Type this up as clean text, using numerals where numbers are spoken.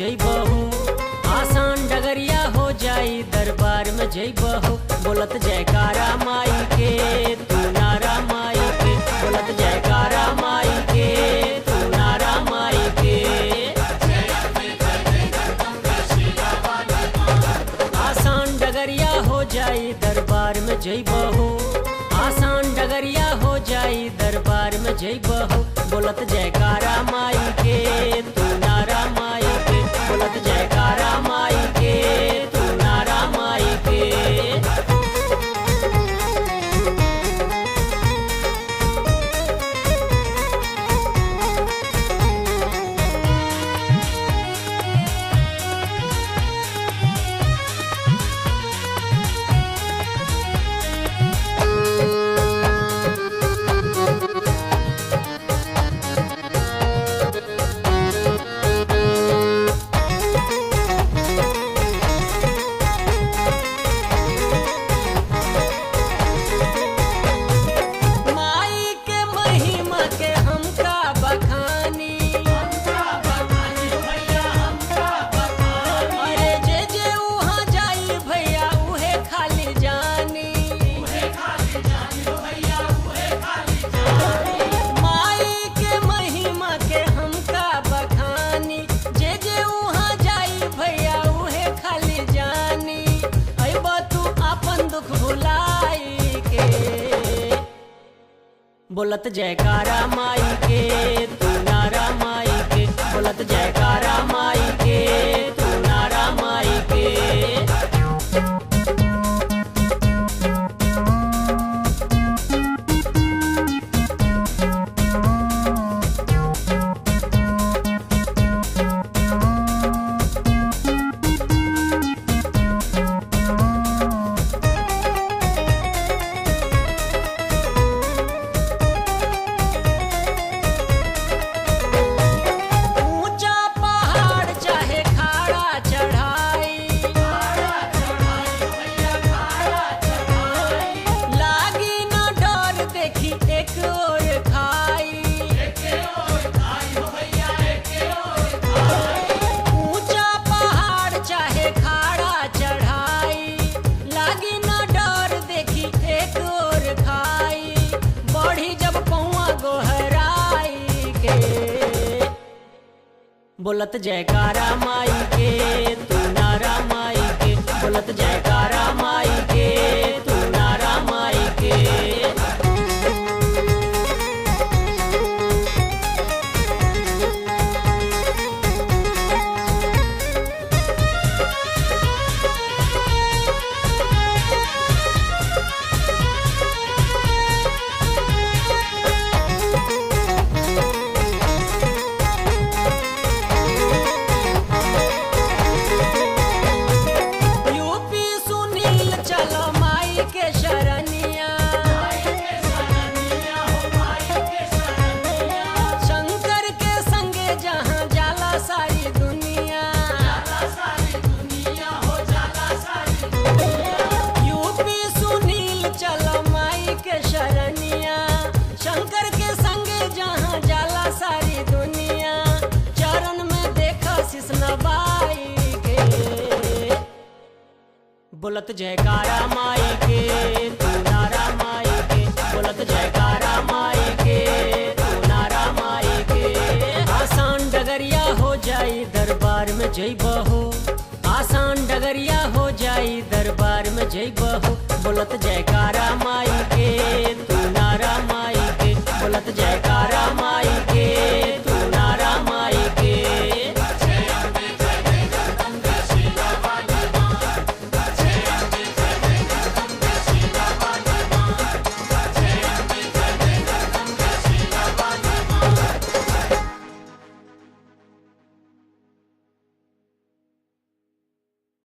जइबहू, आसान डगरिया हो जाई दरबार में जइबहू। बोलत जयकारा माई के तू नारा माई के, बोलत जयकारा माई के तू नारा माई के। आसान डगरिया हो जाई दरबार में जइबहू, आसान डगरिया हो जाई दरबार में जइबहू। बोलत जयकारा माई के तू नारा माई के, बोलत जयकारा माई के तू नारा माई के। माई के महिमा के हमका बखानी, अरे जे जे उहाँ जाई भैया उहे खाली जानी। माई के महिमा के हमका बखानी, जे जे उहाँ जाई भैया उहे खाली जानी। अइबा तू आपन दुख भुलाई के, बोलत जयकारा माई के तू नारा माई के, बोलत जयकारा माई के तू नारा माई के। ऊंचा पहाड़ चाहे खाड़ा चढ़ाई, लागी न डर देखी एक और खाई। ऊंचा पहाड़ चाहे खाड़ा चढ़ाई, लागी न डर देखी एक और खाई। बढ़ी जब पौआ गोहराई के, बोलत जयकारा माई के तू नारा माई के, बोलत जयकारा माई के तू नारा माई के। यूपी सुनील चलो माई के शरणिया, शंकर के संगे जहाँ जाला सारी दुनिया। यूपी सुनील चलो माई के शरणिया, शंकर के संगे जहाँ जाला सारी दुनिया। चरण में देखा सिसनबाई के, बोलत जयकारा माई के तू नारा माई के, बोलत जयकारा माई के तू नारा माई के। आसान डगरिया हो जाई दरबार में जइबहू, आसान डगरिया हो जाई दरबार में जइबहू। बोलत जयकारा माई